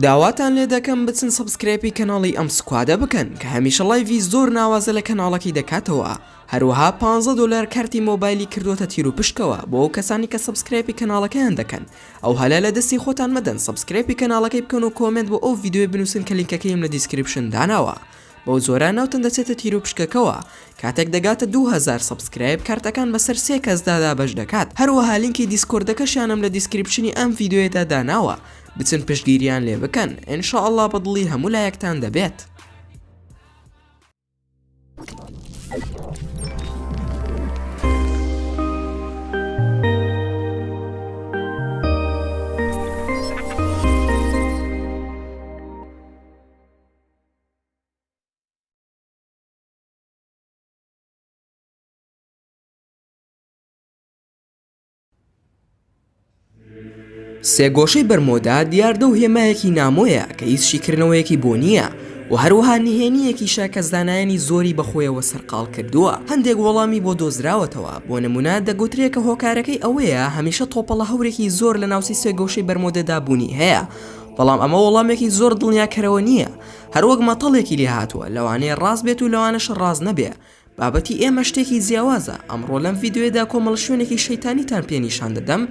داواتان لێ دەکەم بچن subscribe ی کەناڵی ئەم squad ە بکەن کە هەمیشە live ی زۆر ناوازە لە کەناڵەکەی دەکاتەوە هەروەها پانزە دۆلار کارتی مۆبایلی کردۆتە تیرو پشکەوە بۆ ئەو کەسانی کە subscribe ی کەناڵەکەیان دەکەن ئەو هەلە لە دەستی خۆتان مەدەن subscribe ی کەناڵەکەی بکەن و comment بۆ ئەو ڤیدیۆیە بنوسن کە لینکەکەیم لە description داناوە بەو جۆرە ناوتان دەچێتە تیرو پشکەکەوە کاتێک دەگاتە 2000 subscribe کارتەکان بەسەر سێ کەسدا دابەش دەکات هەروەها لینکی Discord ەکەشیانم لە description ی ئەم ڤیدیۆیەدا داناوە بچن پشتگیریان لێ بکەن ان شاء اللە بە دڵی هەموو لایەکتان دەبێت. سێگۆشەی بەرمۆدا دیاردە و هێمایەکی نامۆیە کە هیچ شیکردنەوەیەکی بۆ نییە و هەروەها نهێنییەکیشە کە زانایانی زۆری بەخۆیەوە سەرقاڵ کردووە. هەندێک وەڵامی بۆ دۆزراوەتەوە، بۆ نموونە دەگوترێ کە هۆکارەکەی ئەوەیە هەمیشە تۆپەڵە هەورێکی زۆر لە ناوچەی سێگۆشەی بەرمۆدەدا بوونی هەیە، بەڵام ئەمە وەڵامێکی زۆر دڵنیاکەرەوە نییە، هەروەک مەتەڵێکی لێهاتووە لەوانەیە ڕاست بێت و لەوانەشە ڕاست نەبێ، بابەتی ئێمە شتێکی جیاوازە، ئەمڕۆ لەم ڤیدیۆیەدا کۆمەڵە شوێنێکی شەیتانیتان پێ نیشان دەدەم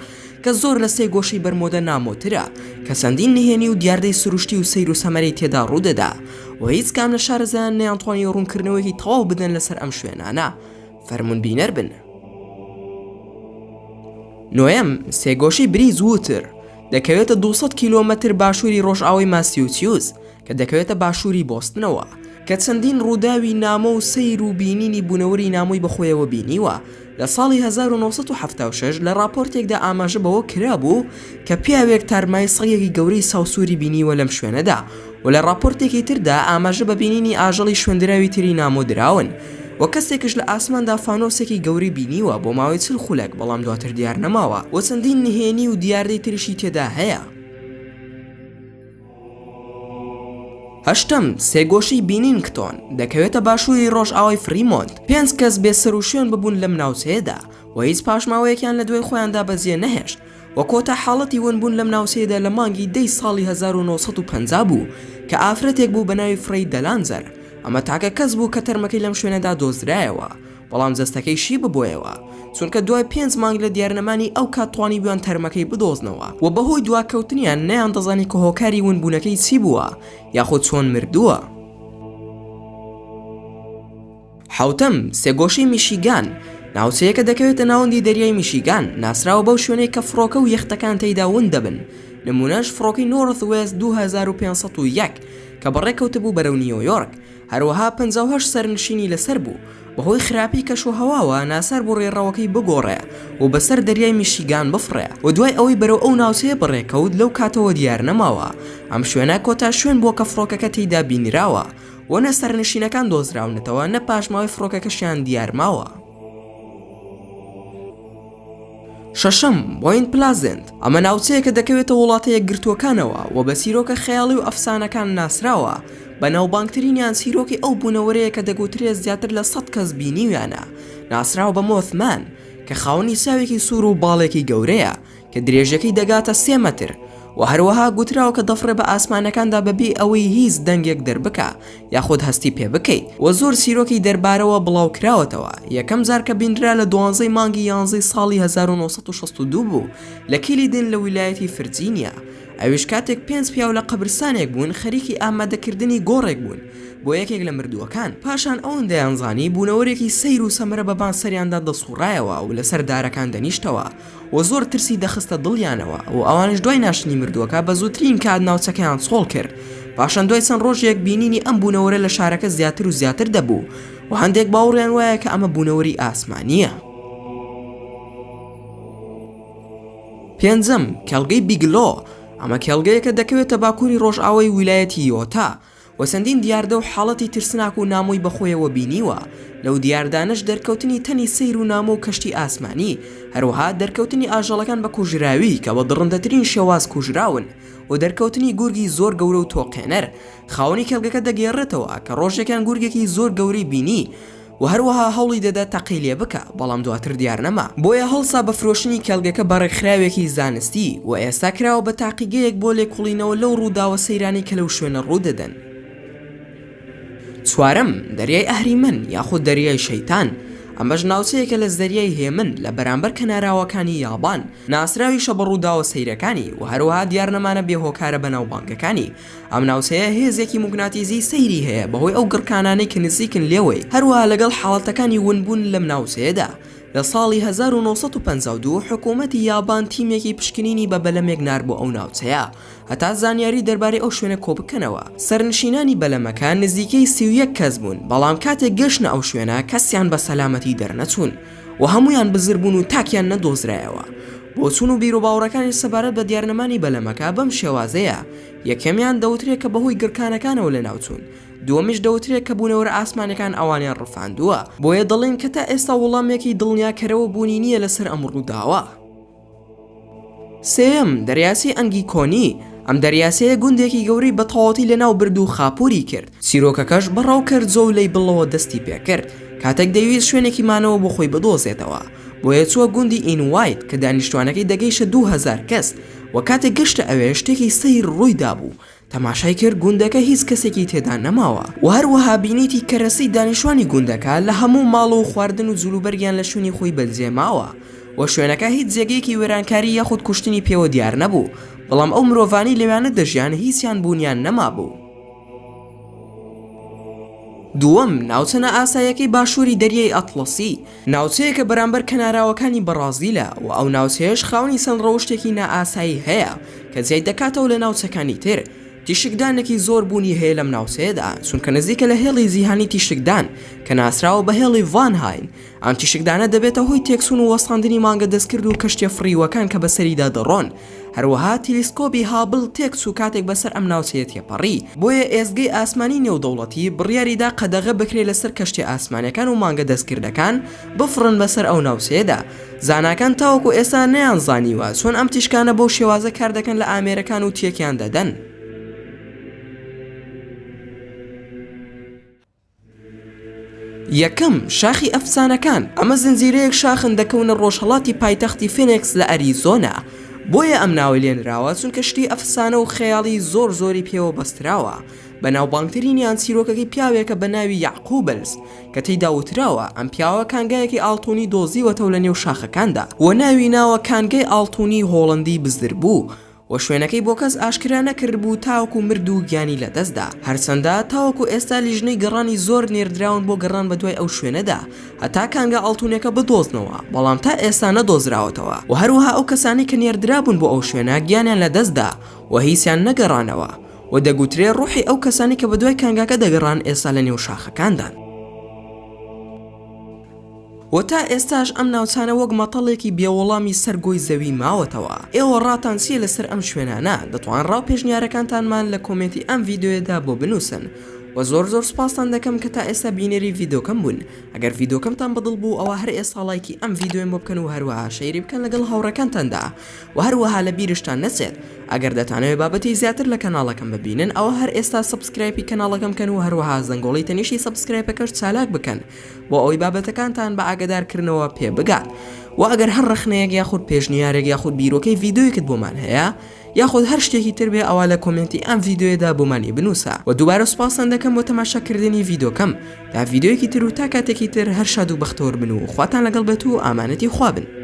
کە زۆر لە سێ گۆشەی بەرمۆدە نامۆترە کە چەندین نهێنی و دیاردەی سروشتی و سەیر و سەمەرەی تێدا ڕوودەدا و هیچ کام لە شارەزایان نەیانتوانی ڕوونکردنەوەیەکی تەواو بدەن لەسەر ئەم شوێنانە فەرموون بینەر بن. نۆیەم، سێگۆشەی بریز ووتر دەکەوێتە 200 کیلۆمەتر باشووری ڕۆژئاوای ماسیوچیوز کە دەکەوێتە باشووری بۆستنەوە، کە چەندین ڕووداوی نامۆ و سەیر و بینینی بوونەوەری نامۆی بەخۆیەوە بینیوە، لە ساڵی 1976 لە ڕاپۆرتێکدا ئاماژە بەوە کرابوو کە پیاوێک تارمایی سەگێکی گەورەی ساوسووری بینیوە لەم شوێنەدا و لە ڕاپۆرتێکی تردا ئاماژە بە بینینی ئاژەڵی شوێندراوی تری نامۆ دراون و کەسێکش لە ئاسماندا فانۆسێکی گەورەی بینیوە بۆ ماوەی 40 خولەک بەڵام دواتر دیار نەماوە و چەندین نهێنی و دیاردەی تریشی تێدا هەیە. هەشتەم، سێگۆشەی بینینگتۆن، دەکەوێتە باشووری ڕۆژئاوای فریمۆنت، پێنج کەس بێ سەروشوێن ببوون لەم ناوچەیەدا و هیچ پاشماوەیەکیان لە دوای خۆیاندا بەجێ نەهێشت و کۆتا حاڵەتی ونبوون لەم ناوچەیەدا لە مانگی دەی ساڵی 1950 بوو کە ئافرەتێک بوو بە ناوی فرەی دەلانجەر ئەمە تاکە کەس بوو کە تەرمەکەی لەم شوێنەدا دۆزرایەوە بەڵام جەستەکەی شی ببۆیەوە، چونکە دوای پێنج مانگ لە دیارنەمانی ئەو کات توانیبویان تەرمەکەی بدۆزنەوە و بەهۆی دواکەوتنیان نەیاندەزانی کە هۆکاری ونبوونەکەی چی بووە یاخود چۆن مردووە. حەوتەم، سێگۆشەی میشیگان، ناوچەیەکە دەکەوێتە ناوەندی دەریای میشیگان، ناسراوە بەو شوێنەی کە فڕۆکە و یەختەکان تێیدا ون دەبن، نموونەش فڕۆکەی نۆرث وێست 2501 کە بەڕێکەوتبوو بەرەو نیۆیۆرک، هەروەها 58 سەرنشینی لەسەر بوو، بەهۆی خراپی کەشوهەواوە ناچار بوو ڕێڕەوەکەی بگۆڕێ و بەسەر دەریای میشیگان بفڕێ و دوای ئەوەی بەرەو ئەو ناوچەیە بەڕێکەوت لەو کاتەوە دیار نەماوە. ئەم شوێنە کۆتا شوێن بووە کە فڕۆکەکە تێیدا بینراوە و نە سەرنشینەکان دۆزراونەتەوە نە پاشماوەی فڕۆکەکەشیان دیار ماوە. شەشەم، بۆینت پلازنت، ئەمە ناوچەیەکە دەکەوێتە وڵاتە یەکگرتووەکانەوە و بە چیرۆکە خەیاڵی و ئەفسانەکان ناسراوە، بەناوبانگترینیان چیرۆکی ئەو بوونەوەرەیە کە دەگوترێت زیاتر لە 100 کەس بینیویانە، ناسراوە بە Mothman، کە خاوەنی چاوێکی سوور و باڵێکی گەورەیە کە درێژیەکەی دەگاتە سێ مەتر و هەروەها گوتراوە کە دەفڕێ بە ئاسمانەکاندا بەبێ ئەوەی هیچ دەنگێک دەربکا یاخود هەستی پێ بکەیت و زۆر چیرۆکی دەربارەوە بڵاو کراوەتەوە یەکەم جار کە بینرا لە دوانزەی مانگی یانزەی ساڵی 1962 بوو لە کیلیدن لە ویلایەتی فرجینیا ئەویش کاتێک پێنج پیاو لە قەبرستانێک بوون خەریکی ئامادەکردنی گۆڕێک بوون بۆ یەکێک لە مردووەکان پاشان ئەوەندەیان زانی بوونەوەرێکی سەیر و سەمەرە بەبان سەریاندا دەسوڕایەوە و لەسەر دارەکان دەنیشتەوە و زۆر ترسی دەخستە دڵیانەوە و ئەوانیش دوای ناشتنی مردووەکە بە زووترین کات ناوچەکەیان چۆڵ کرد. پاشان دوای چەند ڕۆژێک بینینی ئەم بوونەوەرە لە شارەکە زیاتر و زیاتر دەبوو و هەندێک باوەڕیان وایە کە ئەمە بوونەوەری ئاسمانییە. پێنجەم، کێڵگەی بیگلۆ، ئەمە کێڵگەیەکە دەکەوێتە باکووری ڕۆژئاوای ویلایەتی یۆتا، و چەندین دیاردە و حاڵەتی ترسناک و نامۆی بەخۆیەوە بینیوە، لەو دیاردانەش دەرکەوتنی تەنی سەیر و نامۆ و کەشتی ئاسمانی، هەروەها دەرکەوتنی ئاژەڵەکان بە کوژراوی کە بە دڕندەترین شێواز کوژراون، و دەرکەوتنی گورگی زۆر گەورە و تۆقێنەر. خاوەنی کێڵگەکە دەگێڕێتەوە کە ڕۆژێکیان گورگێکی زۆر گەورەی بینی. و هەروەها هەوڵی دەدا تەقەی لێ بکا بەڵام دواتر دیار نەما بۆیە هەڵسا بە فرۆشتنی کێڵگەکە بە ڕێکخراوێکی زانستی و ئێستا کراوە بە تاقیگەیەک بۆ لێکوڵینەوە لەو ڕووداوە سەیرانەی کە لەو شوێنە ڕوودەدەن. چوارەم، دەریای ئەهریمەن یاخود دەریای شەیتان، ئەمەش ناوچەیەکە لە زەریای هێمن لە بەرامبەر کەناراوەکانی یابان، ناسراویشە بە ڕووداوە سەیرەکانی و هەروەها دیارنەمانە بێهۆکارە بەناوبانگەکانی، ئەم ناوچەیە هێزێکی موگناتیزی سەیری هەیە بەهۆی ئەو گڕکانانەی کە نزیکن لێوەی، هەروەها لەگەڵ حاڵەتەکانی ونبوون لەم ناوچەیەدا. لە ساڵی 1952 حکوومەتی یابان تیمێکی پشکنینی بە بەلەمێک نارد بۆ ئەو ناوچەیە هەتا زانیاری دەربارەی ئەو شوێنە کۆبکەنەوە. سەرنشینانی بەلەمەکە نزیکەی 31 کەس بوون، بەڵام کاتێک گەشتنە ئەو شوێنە کەسیان بە سەلامەتی دەرنەچوون و هەموویان بزر بوون و تاکیان نەدۆزرایەوە. بۆچوون و بیروباوەڕەکانیش سەبارەت بە دیارنەمانی بەلەمەکە بەم شێوازەیە، یەکەمیان دەوترێ کە بەهۆی گڕکانەکانەوە لەناوچوون، دووەمیش دەوترێ کە بوونەوەرە ئاسمانیەکان ئەوانیان ڕفاندووە، بۆیە دەڵێین کە تا ئێستا وەڵامێکی دڵنیاکەرەوە بوونی نییە لەسەر ئەم ڕووداوە. سێیەم، دەریاچەی ئەنگیکۆنی، ئەم دەریاچەیە گوندێکی گەورەی بە تەواوەتی لەناو برد و خاپووری کرد، چیرۆکەکەش بە ڕاوکەر جۆو لەیبڵەوە دەستی پێکرد، کاتێک دەیویست شوێنێکی مانەوە بۆ خۆی بدۆزێتەوە، بۆیە چووە گوندی ئینوایت کە دانیشتوانەکەی دەگەیشتە 2000 کەس، وە کاتێک گەشتە ئەوێ شتێکی سەیر ڕووی دابوو، تەماشای کرد گوندەکە هیچ کەسێکی تێدا نەماوە و هەروەها بینیتی کەرەسەی دانیشوانی گوندەکە لە هەموو ماڵ و خواردن و جلوبەرگیان لە شوێنی خۆی بەجێ ماوە و شوێنەکە هیچ جێگەیەکی وێرانکاری یاخود کوشتنی پێوە دیار نەبوو بەڵام ئەو مرۆڤانەی لەویانە دەژیان هیچیان بوونیان نەمابوو. دووەم، ناوچە نائاساییەکەی باشووری دەریای ئەتڵەسی، ناوچەیەکە بەرامبەر کەناراوەکانی بەڕازیلە و ئەو ناوچەیەش خاوەنی چەند ڕەوشتێکی نائاسایی هەیە کە جیای دەکاتەوە لە ناوچەکانی تر، تیشکدانێکی زۆر بوونی هەیە لەم ناوچەیەدا چونکە نزیکە لە هێڵی جیهانی تیشکدان کە ناسراوە بە هێڵی ڤان هاین، ئەم تیشکدانە دەبێتە هۆی تێکچوون و وەستاندنی مانگە دەستکرد و کەشتیە فڕیوەکان کە بەسەریدا دەڕۆن، هەروەها تیلیسکۆبی هابل تێکچوو کاتێک بەسەر ئەم ناوچەیە تێپەڕی، بۆیە ئێزگەی ئاسمانی نێودەوڵەتی بڕیاریدا قەدەغە بکرێت لەسەر کەشتیە ئاسمانیەکان و مانگە دەستکردەکان بفڕن بەسەر ئەو ناوچەیەدا. زاناکان تاوەکو ئێستا نەیانزانیوە چۆن ئەم تیشکانە بەو شێوازە کاردەکەن لە ئامێرەکان و تێکیان دەدەن. یەکەم، شاخی ئەفسانەکان، ئەمە زنجیرەیەک شاخن دەکەونە ڕۆژهەڵاتی پایتەختی فینێکس لە ئەریزۆنا، بۆیە ئەم ناوەی لێنراوە چونکە شتی ئەفسانە و خەیاڵی زۆر زۆری پێوە بەستراوە، بەناوبانگترینیان چیرۆکەکەی پیاوێکە بە ناوی یەعقوبلز کە تێیدا وتراوە ئەم پیاوە کانگایەکی ئاڵتونی دۆزیوەتەوە لە نێو شاخەکاندا و ناوی ناوە کانگای ئاڵتونی هۆڵەندی بزربوو و شوێنەکەی بۆ کەس ئاشکرا نەکردبوو تاوەکو مرد و گیانی لەدەستدا، هەرچەندە تاوەکو ئێستا لیژنەی گەڕانی زۆر نێردراون بۆ گەڕان بەدوای ئەو شوێنەدا هەتا کانگا ئاڵتونیەکە بدۆزنەوە، بەڵام تا ئێستا نەدۆزراوەتەوە و هەروەها ئەو کەسانەی کە نێردرابوون بۆ ئەو شوێنە گیانیان لەدەستدا و هیچیان نەگەڕانەوە و دەگوترێ ڕۆحی ئەو کەسانەی کە بەدوای کانگاکە دەگەڕان ئێستا لەنێو شاخەکاندان. وە تا ئێستاش ئەم ناوچانە وەک مەتەڵێکی بێ وەڵامی سەر گۆی زەوی ماوەتەوە. ئێوە ڕاتان چیە لەسەر ئەم شوێنانە؟ دەتوان ڕاو پێشنیارەکانتانمان لە کۆمێنتی ئەم ڤیدۆیەدا بۆ بنوسن. وە زۆر زۆر سوپاستان دەکەم کە تا ئێستا بینەری ڤیدۆکەم بوون. ئەگەر ڤیدۆکەمتان بەدڵ بوو ئەوا هەر ئێستا ڵایکی ئەم ڤیدۆیەم بۆ بکەن و هەروەها share ی بکەن لەگەڵ هاوڕێکانتاندا. وە هەروەها لە بیرشتان نەچێت ئەگەر دەتانەوێت بابەتی زیاتر لە کەناڵەکەم ببینن ئەوا هەر ئێستا subscribe ی کەناڵەکەم بکەن و هەروەها زەنگۆڵەی تەنیشتی subscribe ەکەش چالاک بکەن بۆ ئەوەی بابەتەکانتان بە ئاگەدار کردنەوە پێ بگات وە ئەگەر هەر ڕەخنەیەک یاخود پێشنیارێک یاخود بیرۆکەی ڤیدۆیەکت بۆمان هەیە یاخود هەر شتێکی تر بێ ئەوا لە کۆمێنتی ئەم ڤیدۆیەدا بۆمانی بنووسە وە دووبارە سوپاستان دەکەم بۆ تەماشا کردنی ڤیدۆکەم تا ڤیدۆیەکی تر و تا کاتێکی تر هەر شاد و بەختەوەر بن و خواتان لەگەڵ بێت و ئامانەتی خوا بن.